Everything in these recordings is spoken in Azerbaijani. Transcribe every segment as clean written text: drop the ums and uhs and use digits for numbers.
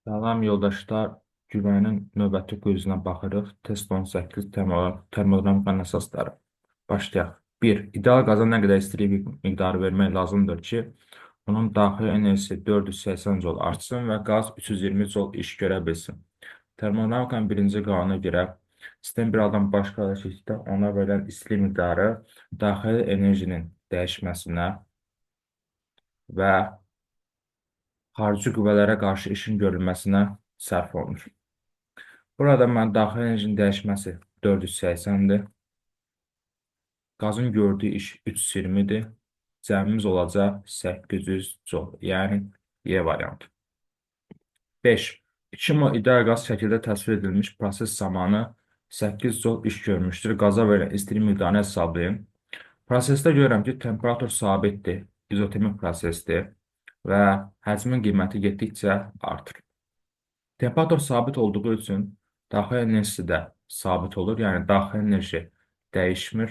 Salam yoldaşlar, Güvənin növbəti quizinə baxırıq. Test 18 termodinamikanın əsasları. Başlayaq. 1. İdeal qaza nə qədər istilik miqdarı vermək lazımdır ki, onun daxili enerjisi 480 joule artsın və qaz 320 joule iş görə bilsin. Termodinamikanın birinci qanuna görə sistem bir haldan başqa hala keçdikdə ona verilən istilik miqdarı daxili enerjinin dəyişməsinə və xarici qüvvələrə qarşı işin görülməsinə sərf olunur. Burada mən daxili enerjinin dəyişməsi 480-dir. Qazın gördüyü iş 320-dir. Cəmimiz olacaq 800 joule, yəni Y variantı. 5. 2 mol ideal qaz şəkildə təsvir edilmiş proses zamanı 8 joule iş görmüşdür. Qaza verilən istilik miqdarını hesablayın. Prosesdə görürəm ki, temperatur sabitdir, izotermik prosesdir və həcmin qiyməti getdikcə artır. Temperatur sabit olduğu üçün daxili enerjisi də sabit olur. Yəni daxili enerji dəyişmir.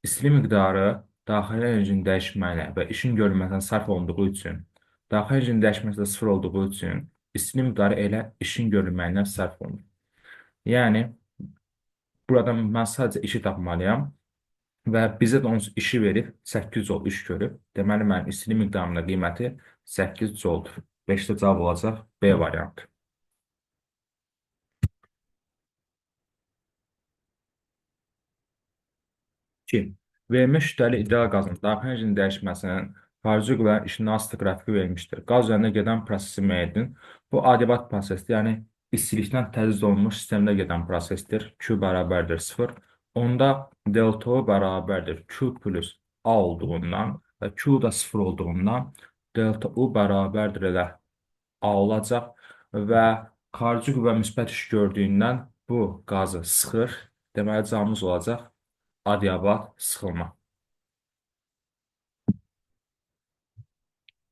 İstilik miqdarı daxili enerjinin dəyişməyinə və işin görülməsinə sərf olunduğu üçün, daxili enerjinin dəyişməsi də sıfır olduğu üçün istilik miqdarı elə işin görülməyinə sərf olunur. Yəni burada mən sadəcə işi tapmalıyam və bizə də onun işi verib 8 joule iş görüb. Deməli mənim istilik miqdarının qiyməti 8 jouledur. 5-də cavab olacaq B variantı. 2. Verilmiş şüdəli ideal qazın daxili enerjinin dəyişməsinin xarici qüvvələrin işinin asılı qrafiki verilmişdir. Qaz üzərində gedən prosesi müəyyən edin. Bu adiabat prosesdir, yəni istilikdən təzyiq olunmuş sistemdə gedən prosesdir. Q bərabərdir 0. Onda delta U bərabərdir Q plus A olduğundan və Q da 0 olduğundan delta U bərabərdir elə A olacaq və xarici qüvvə müsbət iş gördüyündən bu qazı sıxır. Deməli cavabımız olacaq adiabat sıxılma.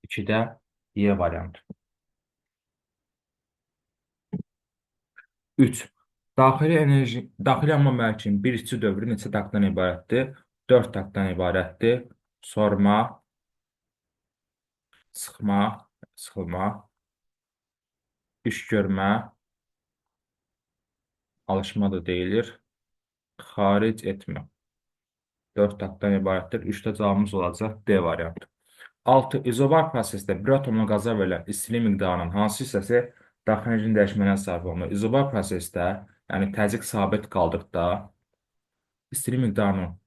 2-də Y variantı. 3. Daxili enerji, daxili yanma mühərrikinin bir işçi dövrü neçə taktdan ibarətdir? 4 taktdan ibarətdir. Sorma, sıxma, sıxılma, iş görmə, alışma da deyilir, xaric etmə. 4 taktdan ibarətdir. 3-də cavabımız olacaq D variantı. 6. İzobar prosesdə bir atomlu qaza verilən istilik miqdarının hansı hissəsi daxili enerjinin dəyişməyinə sərf olunur? İzobar prosesdə, yəni təzyiq sabit qaldıqda istilik miqdarının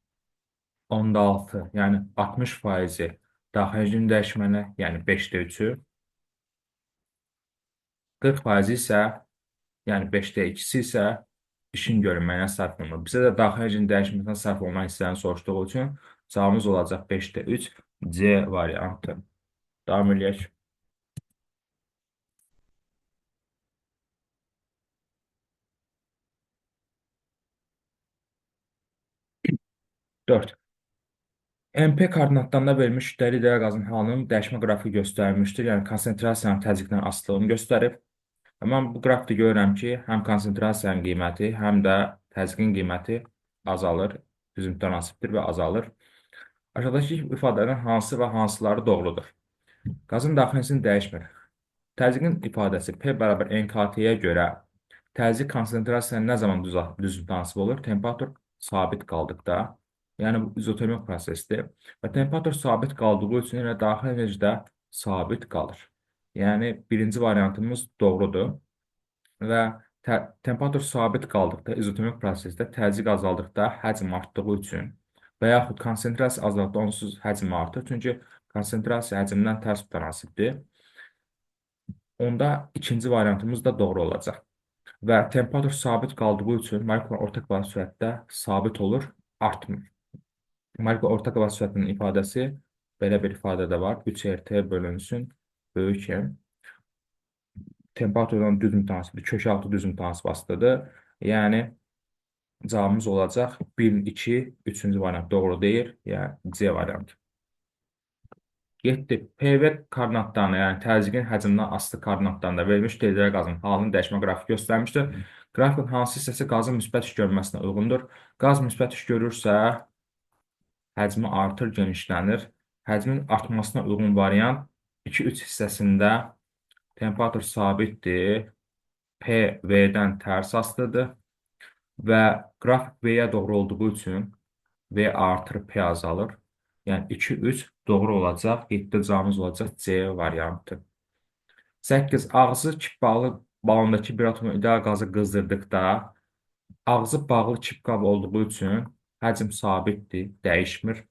0,6, yəni 60%-i daxili enerjinin dəyişməyinə, yəni 5-də 3-ü, 40% isə, yəni 5-də 2-si isə işin görünməyinə sərf olunur. Bizə də daxili enerjinin dəyişməsinə sərf olunan hissəni soruşduğu üçün cavabımız olacaq 5-də 3 C variantı. Davam eləyək. 4. MP koordinatlarında verilmiş şüdəli ideal qazın halının dəyişmə qrafiki göstərilmişdir. Yəni konsentrasiyanın təzyiqdən asılılığını göstərib. Mən bu qrafda görürəm ki, həm konsentrasiyanın qiyməti, həm də təzyiqin qiyməti azalır, düz mütənasibdir və azalır. Aşağıdakı ifadələrin hansı və hansıları doğrudur? Qazın daxili enerjisinin dəyişmir. Təzyiqin ifadəsi P bərabər NKT-yə görə təzyiq konsentrasiya nə zaman düz mütənasib olur? Temperatur sabit qaldıqda. Yəni bu izotermik prosesdir. Və temperatur sabit qaldığı üçün elə daxili enerji də sabit qalır. Yəni birinci variantımız doğrudur. Və temperatur sabit qaldıqda izotermik prosesdə təzyiq azaldıqda həcm artdığı üçün və yaxud konsentrasiya azaldıqda onsuz həcm artır. Çünki konsentrasiya həcmdən tərs mütənasibdir. Onda ikinci variantımız da doğru olacaq. Və temperatur sabit qaldığı üçün molekul orta kvadrat sürətdə sabit olur, artmır. Molekul orta kvadrat sürətinin ifadəsi belə bir ifadə də var. 3 RT bölünsün böyük M. Temperaturdan düz mütənasibdir. Kök altı düz mütənasib asılıdır. Yəni cavabımız olacaq 1, 2, 3-cü variant doğru deyil. Yəni C variantı. 7. PV koordinatlarını, yəni təzyiqin həcmdən asılı koordinatlarında verilmiş ideal qazın halının dəyişmə qrafiki göstərmişdir. Qrafikin hansı hissəsi qazın müsbət iş görməsinə uyğundur? Qaz müsbət iş görürsə, həcmi artır, genişlənir. Həcmin artmasına uyğun variant 2-3 hissəsində temperatur sabitdir. P V-dən tərs asılıdır və qrafik V-yə doğru olduğu üçün V artır, P azalır. Yəni 2, 3 doğru olacaq. 7-də cavabımız olacaq C variantı. 8. Ağzı kip bağlı balondakı bir atomun ideal qazı qızdırdıqda ağzı bağlı kip qabı olduğu üçün həcm sabitdir, dəyişmir.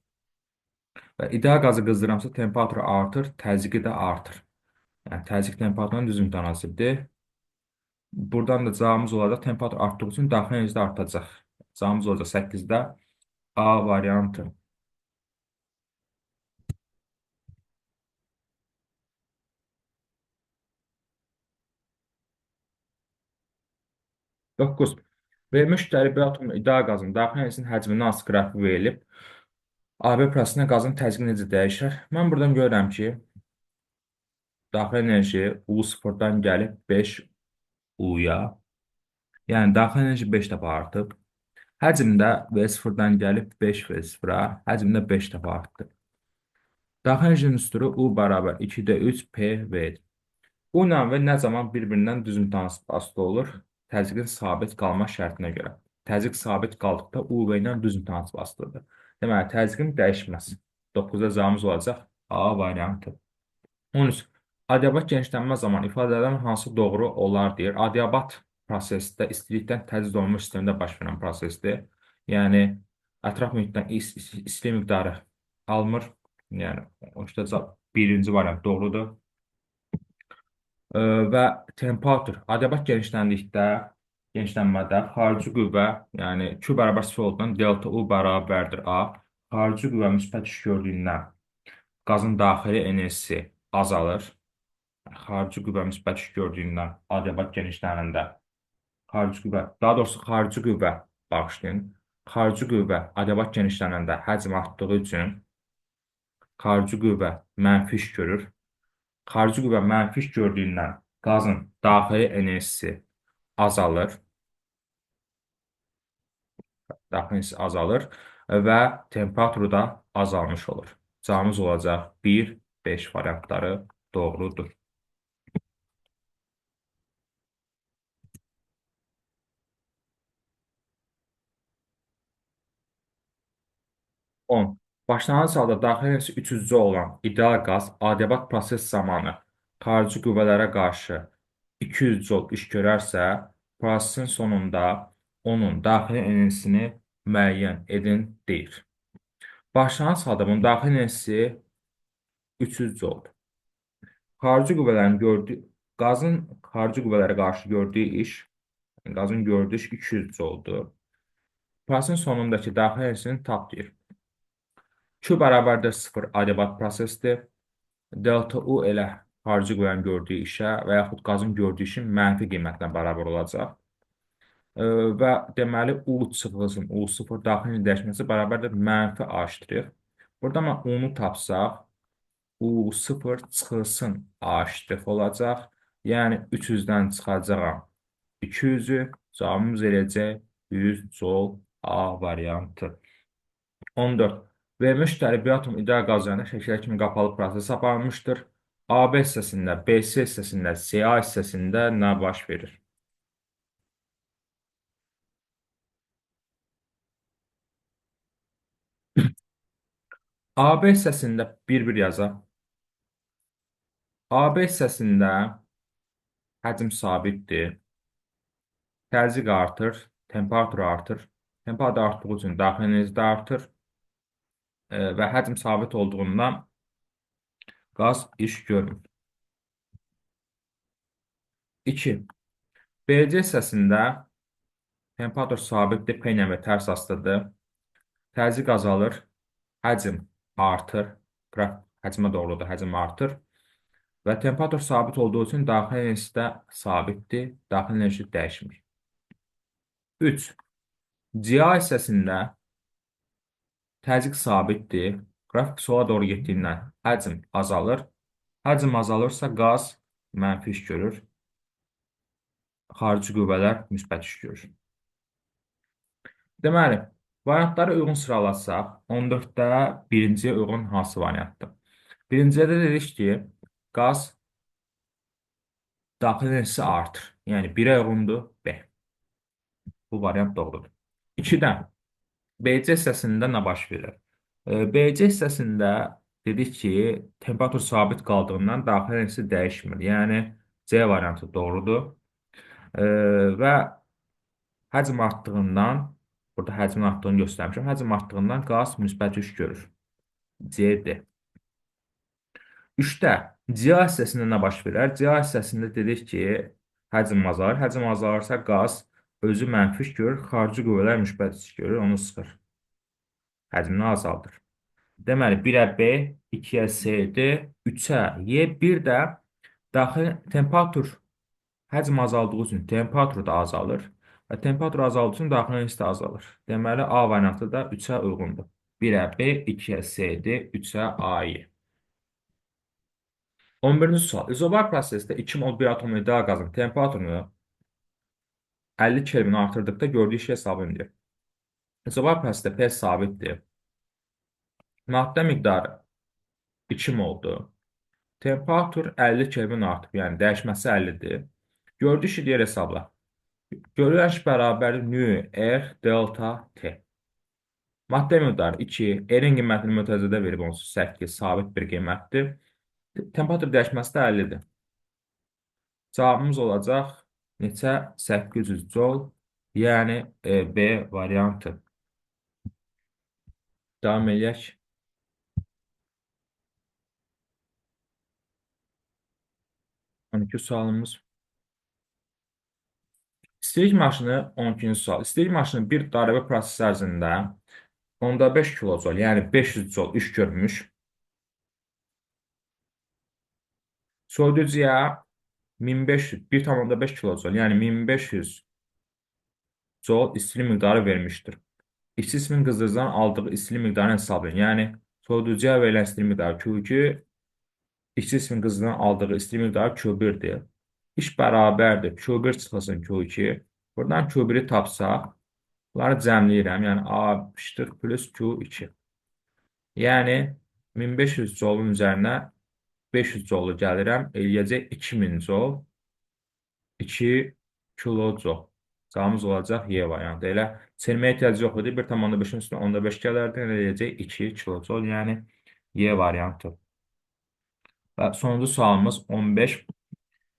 Və ideal qazı qızdıramsa temperatur artır, təzyiqi də artır. Yəni təzyiq temperaturunun düz mütənasibdir. Buradan da cavabımız olacaq. Temperatur artdığı üçün daxili enerji də artacaq. Cavabımız olacaq 8-də A variantı. 9. Verilmiş kütləvi bir atomun ideal qazın daxili enerjisinin həcmindən hansı qrafik verilib? AB prosesində qazın təzyiqi necə dəyişir? Mən buradan görürəm ki, daxili enerji U0-dan gəlib 5 U-ya. Yəni daxili enerji 5 dəfə artıb. Həcm də V0-dan gəlib 5 V0-a, həcm də 5 dəfə artdı. Daxili enerjinin düsturu U bərabər 2-də 3 P V-dir. U ilə V nə zaman bir-birindən düz mütənasib asılı olur? Təzyiqin sabit qalma şərtinə görə. Təzyiq sabit qaldıqda U V ilə düz mütənasib asılıdır. Deməli, təzyiqin dəyişməz. 9-da cavabımız olacaq A variantı. 13. Adiabat genişlənmə zamanı ifadələrdən hansı doğru olar deyir. Adiabat prosesdə istilikdən təzyiq olunmuş sistemdə baş verən prosesdir. Yəni, ətraf mühitdən istilik miqdarı almır. Yəni, o birinci variant doğrudur. Və temperatur. Adiabat genişləndikdə, genişlənmədə xarici qüvvə, yəni Q bərabər 0 olduğundan delta U bərabərdir A. Xarici qüvvə müsbət iş gördüyündən qazın daxili enerjisi azalır. Xarici qüvvə müsbət iş gördüyündən adiabat genişlənəndə xarici qüvvə, daha doğrusu xarici qüvvə, bağışlayın, xarici qüvvə adiabat genişlənəndə həcm artdığı üçün xarici qüvvə mənfi iş görür. Xarici qüvvə mənfi iş gördüyündən qazın daxili enerjisi azalır. Daxili enerjisi azalır və temperaturu da azalmış olur. Cavabımız olacaq 1, 5 variantları doğrudur. 10. Başlanğıc halda daxili enerjisi 300 J olan ideal qaz adiabat proses zamanı xarici qüvvələrə qarşı 200 J iş görərsə, prosesin sonunda onun daxili enerjisini müəyyən edin deyir. Başlanğıc halda bunun daxili enerjisi 300 J-dur. Xarici qüvvələrin gördüyü, qazın xarici qüvvələrə qarşı gördüyü iş, yəni qazın gördüyü iş 200 J-dur. Prosesin sonundakı daxili enerjisini tap deyir. Q bərabərdir 0 adiabat prosesdir. Delta U elə xarici qüvvənin gördüyü işə və yaxud qazın gördüyü işin mənfi qiymətinə bərabər olacaq. Və deməli U çıxılsın, U0 daxili dəyişməsi bərabərdir mənfi A ştrix. Burada amma U-nu tapsaq, U0 çıxılsın A ştrix olacaq. Yəni 300-dən çıxacağam 200-ü, cavabımız eləcək 100 Joule A variantı. 14. Verilmiş kütləvi bir atom ideal qaz üzərində şəkildə kimi qapalı proses aparılmışdır. AB hissəsində, BC hissəsində, CA hissəsində nə baş verir? AB hissəsində 1-1 yazaq. AB hissəsində həcm sabitdir. Təzyiq artır, temperatur artır. Temperatur artdığı üçün daxili enerji də artır. Və həcm sabit olduğundan qaz iş görmür. 2. BC hissəsində temperatur sabitdir, P ilə V tərs asılıdır. Təzyiq azalır, həcm artır. Qraf həcmə doğrudur, həcm artır. Və temperatur sabit olduğu üçün daxili enerjisi də sabitdir, daxili enerji dəyişmir. 3. CA hissəsində təzyiq sabitdir. Qrafik sola doğru getdiyindən həcm azalır. Həcm azalırsa qaz mənfi iş görür. Xarici qüvvələr müsbət iş görür. Deməli, variantları uyğun sıralasaq, 14-də birinciyə uyğun hansı variantdır? Birincidə dedik ki, qaz Daxili enerjisi artır. Yəni 1-ə uyğundur B. Bu variant doğrudur. 2-dən BC hissəsində nə baş verir? BC hissəsində dedik ki, temperatur sabit qaldığından daxili enerjisi dəyişmir. Yəni C variantı doğrudur. Və həcm artdığından, burada həcmin artdığını göstərmişəm. Həcm artdığından qaz müsbət yük görür. CD. 3-də CA hissəsində nə baş verər? CA hissəsində dedik ki, həcm azalır. Həcm azalırsa qaz özü mənfi yük görür, xarici qüvvələr müsbət yük görür, onu sıxır. Həcmini azaldır. Deməli, 1-ə B, 2-yə C, D, 3-ə Y, 1 də daxili temperatur həcm azaldığı üçün temperatur da azalır. Və temperatur azaldığı üçün daxili enerjisi də azalır. Deməli, A variantı da 3-ə uyğundur. 1-ə B, 2-yə C, D, 3-ə A, Y. 11-ci sual. İzobar prosesdə 2 mol bir atom ideal qazın temperaturunu 50 Kelvin artırdıqda gördüyü şey hesablayın deyir. İzobar prosesdə P sabitdir. Maddə miqdarı 2 moldur. Temperatur 50 Kelvin artıb, yəni dəyişməsi 50-dir. Gördüyü işi deyir hesabla. Görülən iş bərabərdir nü R delta T. Maddə miqdarı 2, R-in qiymətini mötərizədə verib onsuz 8 sabit bir qiymətdir. Temperatur dəyişməsi də 50-dir. Cavabımız olacaq neçə? 800 joule, yəni B variantı. Davam eləyək. 12 sualımız. İstilik maşını 12-ci sual. İstilik maşını bir dairəvi proses ərzində 0,5 kilojol, yəni 500 jol iş görmüş. Soyuducuya 1500, 1,5 kilojol, yəni 1500 jol istilik miqdarı vermişdir. İşçi cismin qızdırıcıdan aldığı istilik miqdarını hesablayın. Yəni soyuducuya verilən istilik miqdarı Q2, işçi cismin qızdırıcıdan aldığı istilik miqdarı Q1-dir. İş bərabərdir. Q1 çıxılsın Q2. Buradan Q1-i tapsaq, bunları cəmləyirəm. Yəni A iştiq plus Q2. Yəni 1500 jolun üzərinə 500 jolu gəlirəm. Eləyəcək 2000 jol, 2 kilo jol. Cavabımız olacaq Y variantı. Elə çevirməyə ehtiyac yox idi. 1,5-in üstünə 0,5 gələrdi. Eləyəcək 2 kilo jol, yəni Y variantı. Və sonuncu sualımız 15.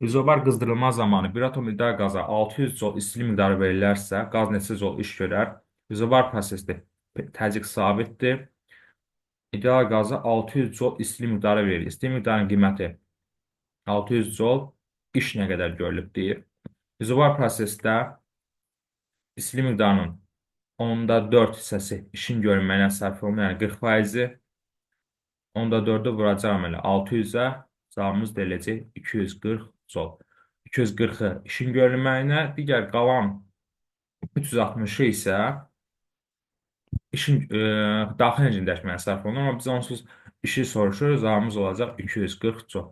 İzobar qızdırılma zamanı bir atom ideal qaza 600 jol istilik miqdarı verilərsə, qaz neçə jol iş görər? İzobar prosesdə təzyiq sabitdir. İdeal qaza 600 jol istilik miqdarı verilir. İstilik miqdarının qiyməti 600 jol, iş nə qədər görülüb deyir. İzobar prosesdə istilik miqdarının 0,4 hissəsi işin görünməyinə sərf olunur, yəni 40%-i. 0,4-ü vuracağam elə 600-ə, cavabımız da eləyəcək 240 jol. 240-ı işin görünməyinə, digər qalan 360-ı isə işin daxili enerjinin dəyişməyinə sərf olunur. Amma biz onsuz işi soruşuruq, cavabımız olacaq 240 jol.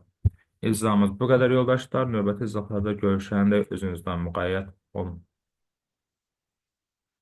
İzahımız bu qədər yoldaşlar. Növbəti izahlarda görüşəndə özünüzdən müqayyət olun.